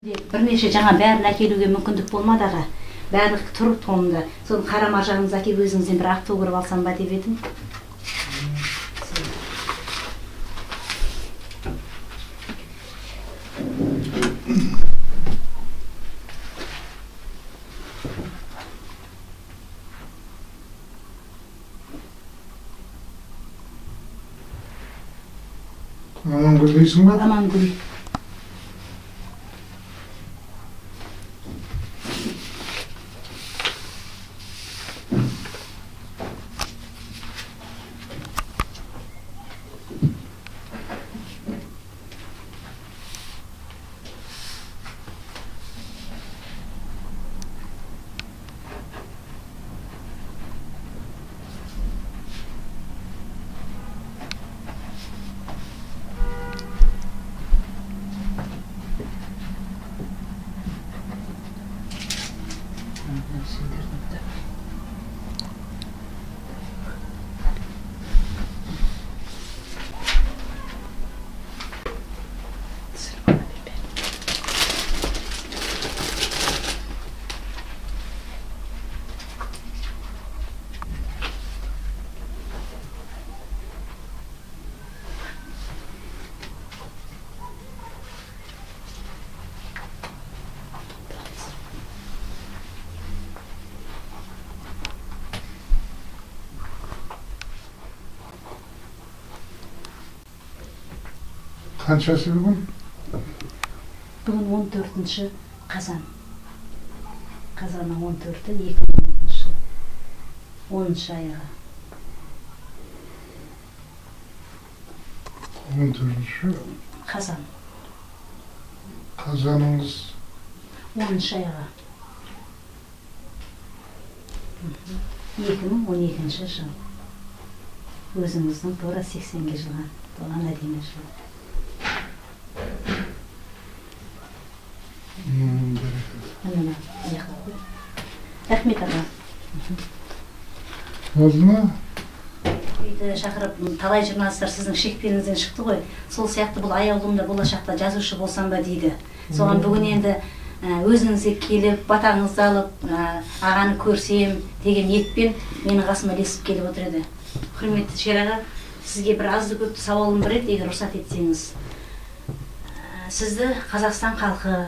Бірнеше жаңа бәрін әкелуге мүмкіндік болмады аға. Барлық тұр томда. Соны қара маржаныңызды әкеліп өзіңізден бір автограф алсам ба деп едім. Амангүл дейсің ба? Амангүл. Қаншасы бүгін? Бүгін 14 қазан. Қазанның 14-і 2012 жыл. 10 айығы. 14 қазан. Қазаныңыз? 10 айығы. 2012 жыл. Өзіңіздің тура 80-ге жылған, толған әдемі жыл. Рахмет аға. Болды ма? Үйді шақырып, талай журналистер сіздің шекпеніңізден шықты ғой. Сол сияқты бұл аяулымда болашақта жазушы болсам ба дейді. Соған бүгін енді өзіңізге келіп, батаңызды алып, ағаны көрсем деген ниетпен менің қасыма ілесіп келіп отыр еді. Құрметті Шер аға, сізге бір азды көпті сауалым бар еді, егер рұқсат етсеңіз. Сізді Қазақстан халқы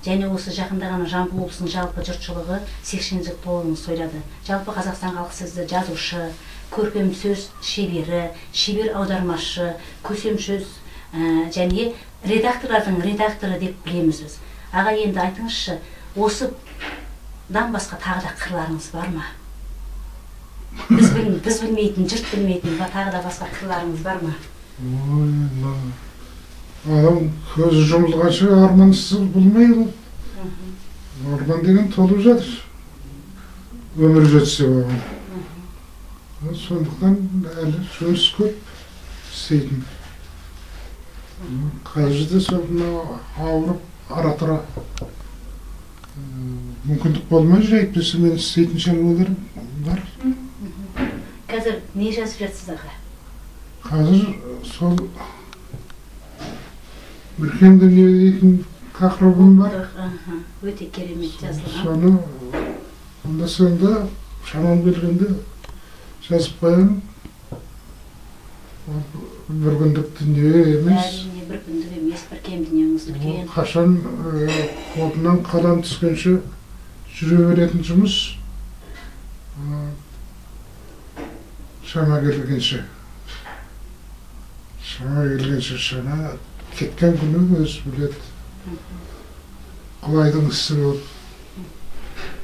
және осы жақында ғана Жамбыл облысының жалпы жұртшылығы 80 жыл толуын тойлады. Жалпы Қазақстан халқы сізді жазушы, көркем сөз шебері, шебер аудармашы, көсем сөз және редакторлардың редакторы деп білеміз біз. Аға, енді айтыңызшы, осыдан басқа тағы да қырларыңыз бар ма? Біз білмейтін, жұрт білмейтін тағы да басқа қырларыңыз бар ма? Ой, адам көзі жұмылғанша армансыз болмайды. Арман деген толып жатыр. Өмір жетсе оған. Сондықтан әлі жұмыс көп істейтін. Қазір де сол мынау ауырып ара-тұра мүмкіндік болмай жүр, әйтпесе мен істейтін шаруалар бар. Қазір не жазып жатсыз аға? Қазір сол Бүркен дүние дейтін тақырыбым бар. Өте керемет жазылған. Соны онда сонда шамам келгенде жазып қоямын. Ол бір күндік дүние емес. Әрине, бір күндік емес, бір кем дүниеңіз үлкен. Қашан қолынан қалам түскенше жүре беретін жұмыс. Шама келгенше. Шама келгенше шама кеткен күні өзі біледі. Құлайдың ісі болып,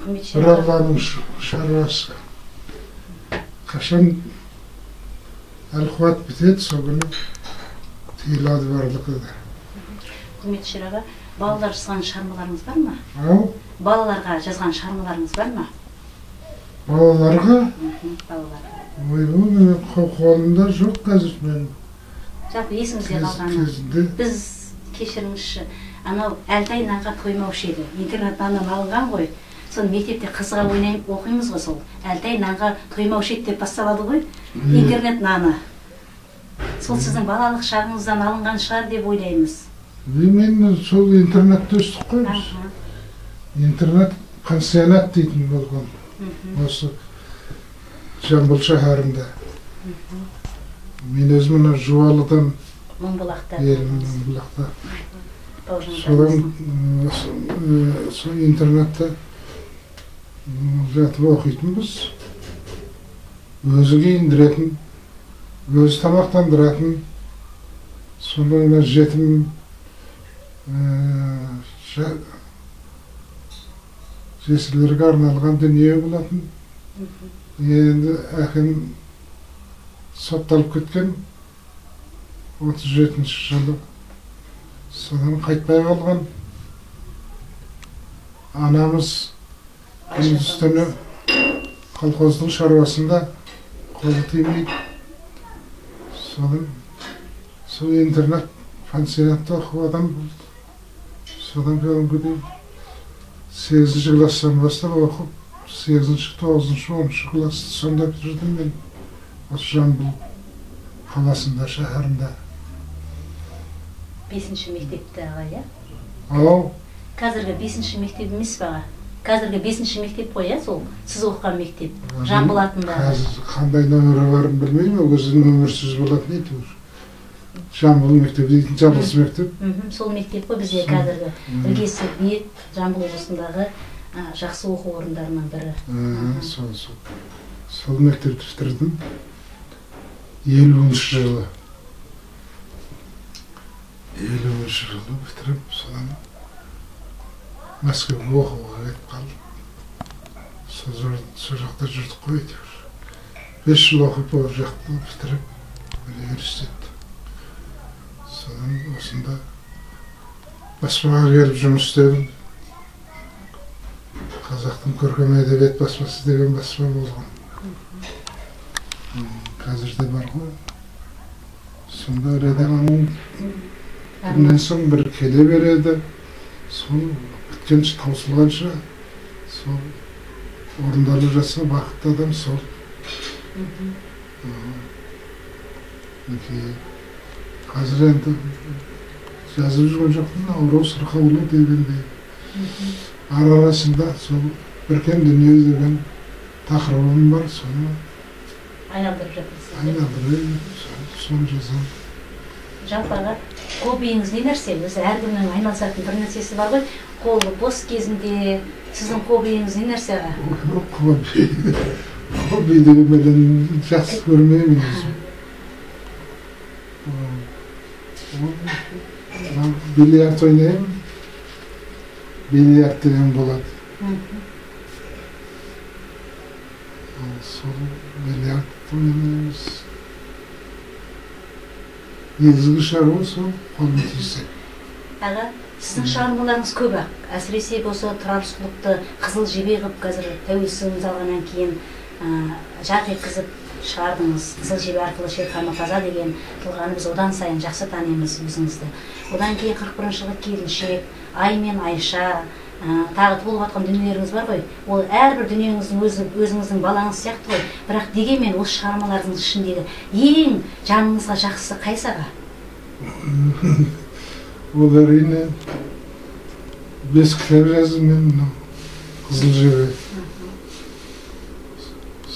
бір Алланың шаруасы. Қашан әл-қуат бітеді, сол күні тыйылады барлығы да. Құрметті Шер аға, балалар жазған шығармаларыңыз бар ма? Ау? Балаларға жазған шығармаларыңыз бар ма? Балаларға? Балаларға. Ойбай, менің қолымда жоқ қазір мен. Жалпы есіңізде қалғаны. Біз кешіріңізші, анау Әлтай нанға тоймаушы еді. Интернат наннан алынған ғой. Соны мектепте қызыға ойнай оқимыз ғой сол. Әлтай нанға тоймаушы еді деп басталады ғой. Интернет наны. Сол сіздің балалық шағыңыздан алынған шығар деп ойлаймыз. Мен сол интернатта өстік қой біз. Интернат, пансионат дейтін болған. Осы Жамбыл шаһарында. Мен өзім мына Жуалыдан, Мыңбұлақта. Мыңбұлақта. Содан сол интернатта жатып оқитынбыз. Өзі киіндіретін, өзі тамақтандыратын. Сонда мына жетім жесірлерге арналған дүние болатын. Енді әкем сотталып кеткен 37 жылы. Содан қайтпай қалған. Анамыз күндіз түні колхоздың шаруасында қолы тимейді. Содан сол интернат, пансионатта оқып адам болды. Содан кәдімгідей 8-ші класстан бастап оқып, 8-ші, 9-шы, 10-шы классты сонда бітірдім мен. Осы Жамбыл қаласында, шаһарында. 5-ші мектепті аға, иә? Ау. Қазіргі 5-ші мектеп емес пе аға? Қазіргі 5-ші мектеп қой, иә, сол сіз оқыған мектеп, Жамбыл атындағы. Қазір қандай нөмірі барын білмеймін, ол кезде нөмірсіз болатын еді. Жамбыл мектеп дейтін, жалғыз мектеп. Сол мектеп қой бізде қазіргі. Іргесі биік Жамбыл облысындағы жақсы оқу орындарының бірі. Сол, сол. Сол мектепті бітірдім. 50-ші жылы. 50-ші жылы бітіріп, содан Мәскеуге оқуға кетіп қалдым. Сол жақта жүрдік қой әйтеуір. 5 жыл оқып, ол жақты бітіріп, университетті. Содан осында баспаға келіп жұмыс істедім. Қазақтың көркем әдебиет баспасы деген баспа болған. Қазір де бар ғой. Сонда редакцияның бірінен соң бір келе береді. Сол біткенше, таусылғанша, сол орындалып жатса бақытты адам сол. Қазір енді жазып жүрген жоқпын, ауру сырқаулы дегендей. Ара арасында сол біркен дүние деген тақырыбым бар, соны айналдырып жатырсыз. Айналдырып, соны жазамын. Жалпы аға, хоббиіңіз не нәрсе? Өзі әркімнің айналысатын бір нәрсесі бар ғой. Қолы бос кезінде сіздің хоббиіңіз не нәрсе аға? Хобби. Хобби деген мен жақсы көрмеймін өзім. Бильярд ойнаймын. Бильярд деген болады. Сол бильярд ойнаймыз. Негізгі шаруа сол қолым тисе. Аға, сіздің шығармаларыңыз көп ақ. Әсіресе осы Тұрар Рысқұловты қызыл жебе қылып қазір тәуелсіздігіміз алғаннан кейін жарқ еткізіп шығардыңыз. Қызыл жебе арқылы Шерхан Мұртаза деген тұлғаны біз одан сайын жақсы танимыз өзіңізді. Одан кейін 41 жылғы келіншек, Ай мен Айша, тағы толып жатқан дүниелеріңіз бар ғой. Ол әрбір дүниеңіздің өзіңіздің балаңыз сияқты ғой. Бірақ дегенмен осы шығармаларыңыздың ішіндегі ең жаныңызға жақсысы қайсы аға? Ол әрине 5 кітап жаздым мен, мынау Қызыл жебе.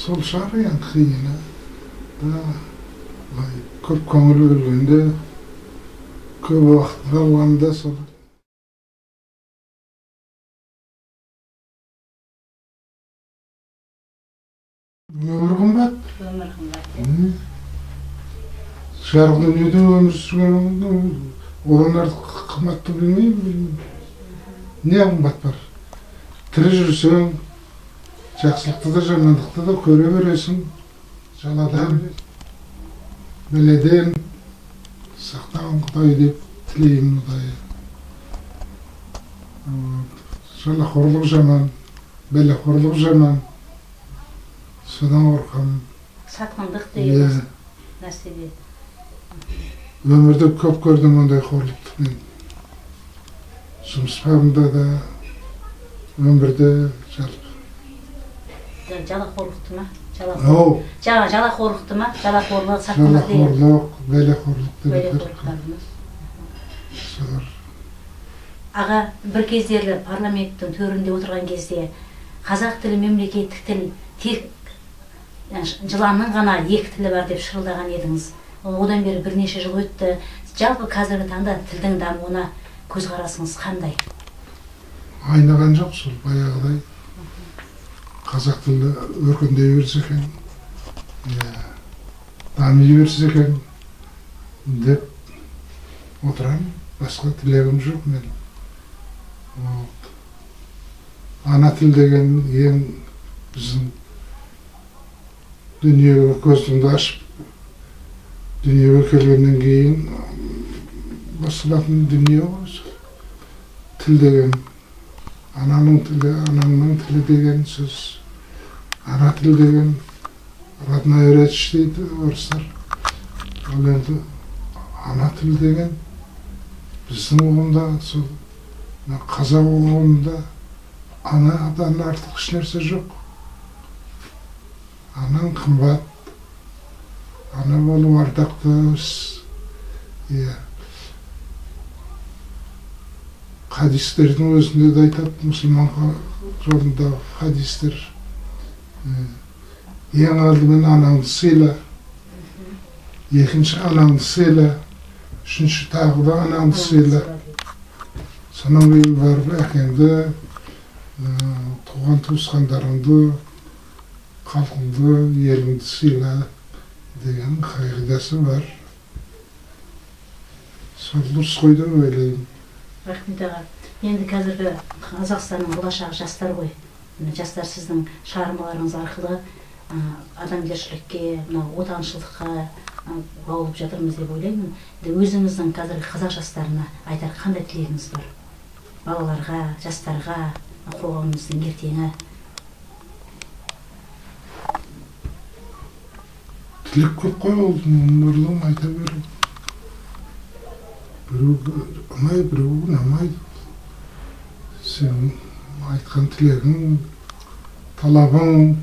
Сол шығар ең қиыны. Да, көп көңіл бөлгенде, көп уақыт алғанда сол. Өмір қымбат. Өмір қымбат. Жарық дүниеде өмір сүрген одан артық қымбатты білмеймін. Не қымбат бар? Тірі жүрсең, жақсылықты да жамандықты да көре бересің. Жаладан, бәледен сақтаған Құдай деп тілеймін Құдайы. Жалақорлық жаман, бәлеқорлық жаман. Содан қорқамын. Сатқындық деген нәрседе. Өмірде көп көрдім ондай қорлықты мен. Жұмыс бабында да, өмірде жалпы. Жалақорлықты ма? Жалақорлықты ма? Жалақорлық, сатқындық деген. Жалақорлық, бәлеқорлық деген. Солар. Аға, бір кездері парламенттің төрінде отырған кезде қазақ тілі мемлекеттік тіл, тек жыланның ғана екі тілі бар деп шырылдаған едіңіз. Одан бері бірнеше жыл өтті. Жалпы қазіргі таңда тілдің дамуына көзқарасыңыз қандай? Айнаған жоқ, сол баяғыдай. Қазақ тілі өркендей берсе екен, дами берсе екен деп отырамын. Басқа тілегім жоқ менің. Ана тіл деген ең біздің дүниеге көзіңді ашып, дүниеге келгеннен кейін басталатын дүние ғой. Тіл деген, ананың тілі, анаңның тілі деген сөз. Ана тіл деген родная речь дейді орыстар. Ол енді ана тіл деген біздің ұғымда, сол қазақ ұғымында анадан артық ешнәрсе жоқ. Анаң қымбат, ана болу ардақты іс. Хадистердің өзінде де айтады, мұсылман жолындағы хадистер. Ең алдымен анаңды сыйла, екінші анаңды сыйла, үшінші тағы да анаңды сыйла. Сонан кейін барып әкеңді, туған туысқандарыңды, халқыңды, еліңді сыйла деген қағидасы бар. Сол дұрыс қой деп ойлаймын. Рахмет аға. Енді қазіргі Қазақстанның болашағы жастар ғой. Жастар сіздің шығармаларыңыз арқылы адамгершілікке, мынау отаншылдыққа баулып жатырмыз деп ойлаймын. Өзіңіздің қазіргі қазақ жастарына айтар қандай тілегіңіз бар? Балаларға, жастарға, қоғамымыздың ертеңі. Тілек көп қой, ол өмірлігін айта беру. Біреу ұнай, біреу ұнамайды. Сен айтқан тілегің, талабың,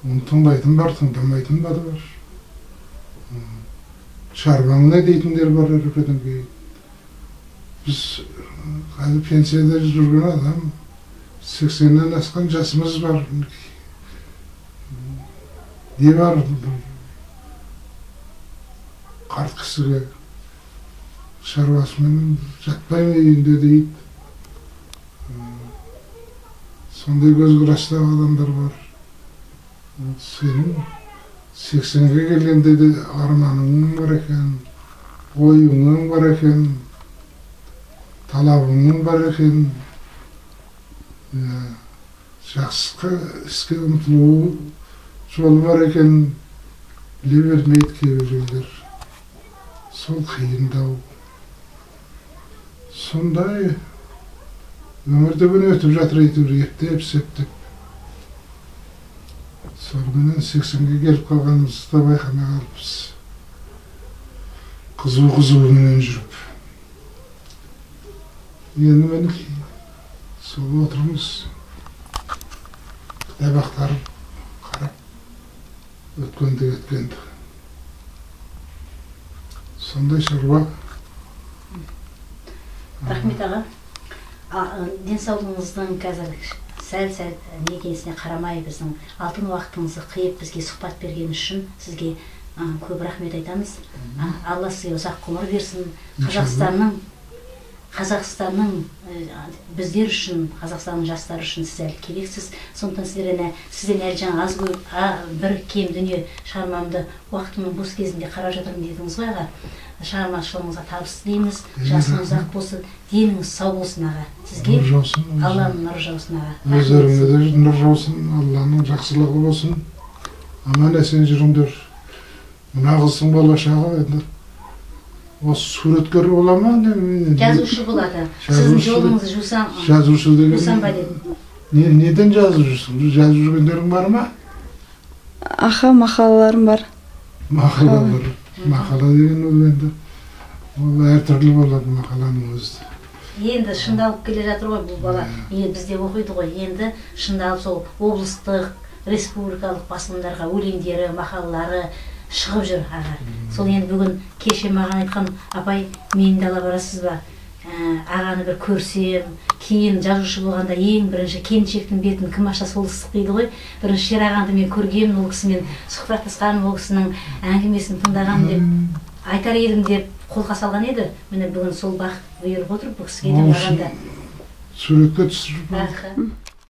оны тыңдайтын бар, тыңдамайтын бар. Шаруаң не дейтіндер бар әрекеттен кейін. Біз қазір пенсияда жүрген адам, 80-нен асқан жасымыз бар. Не бар қарт кісіге шаруасымен жатпаймын үйінде дейді. Сондай көзқарастағы адамдар бар. Сенің 80-ге келгенде де арманыңның бар екен, ойыңның бар екен, талабыңның бар екен. Жақсы іске ұмтылу жолы бар екен, біле бермейді кейбіреулер. Сол қиындау. Сондай өмірде күн өтіп жатыр әйтеуір, ептеп септеп. Сонымен 80-ге келіп қалғанымызды да байқамай қалыппыз. Қызу-қызуымен жүріп. Енді мінекей сол отырмыз. Кітап ақтарып, қарап, өткенді кеткенді. Сондай шаруа. Рахмет аға. Денсаулығыңыздың қазір сәл-сәл некесіне қарамай біздің алтын уақытыңызды қиып бізге сұхбат берген үшін сізге көп рахмет айтамыз. Алла сізге ұзақ ғұмыр берсін. Қазақстанның біздер үшін, Қазақстанның жастары үшін сіз әлі керексіз. Сондықтан сізден әлі жаңа аз бір кем дүние шығармамды уақытымның бос кезінде қарап жатырмын дедіңіз ғой аға. Шығармашылығыңызға табыс тілейміз. Жасыңыз ұзақ болсын, деніңіз сау болсын аға. Сізге Алланың нұры жаусын аға. Өздеріңе де нұр жаусын, Алланың жақсылығы болсын. Аман есен жүріңдер. Мына қыздың болашағы енді осы суреткер бола ма? Жазушы болады. Сіздің жолыңызды жусам, жазушы деген жусам ба дедім. Неден жазып жүрсің? Жазып жүргендерің бар ма? Аха, мақалаларым бар. Мақалалар. Мақала деген ол енді ол әртүрлі болады мақаланың өзі. Енді шыңдалып келе жатыр ғой бұл бала. Енді бізде оқиды ғой. Енді шыңдалып сол облыстық, республикалық басылымдарға өлеңдері, мақалалары шығып жүр аға. Сол енді бүгін кеше маған айтқан, апай, мені де ала барасыз ба? Ағаны бір көрсем, кейін жазушы болғанда ең бірінші келіншектің бетін кім ашса сол ыстық дейді ғой. Бірінші Шерағаңды мен көргенмін, ол кісімен сұхбаттасқанмын, ол кісінің әңгімесін тыңдағанмын деп айтар едім деп қолқа салған еді. Міне бүгін сол бақыт бұйырып отыр бұл кісіге де, маған да. Суретке түсіріп. Аха.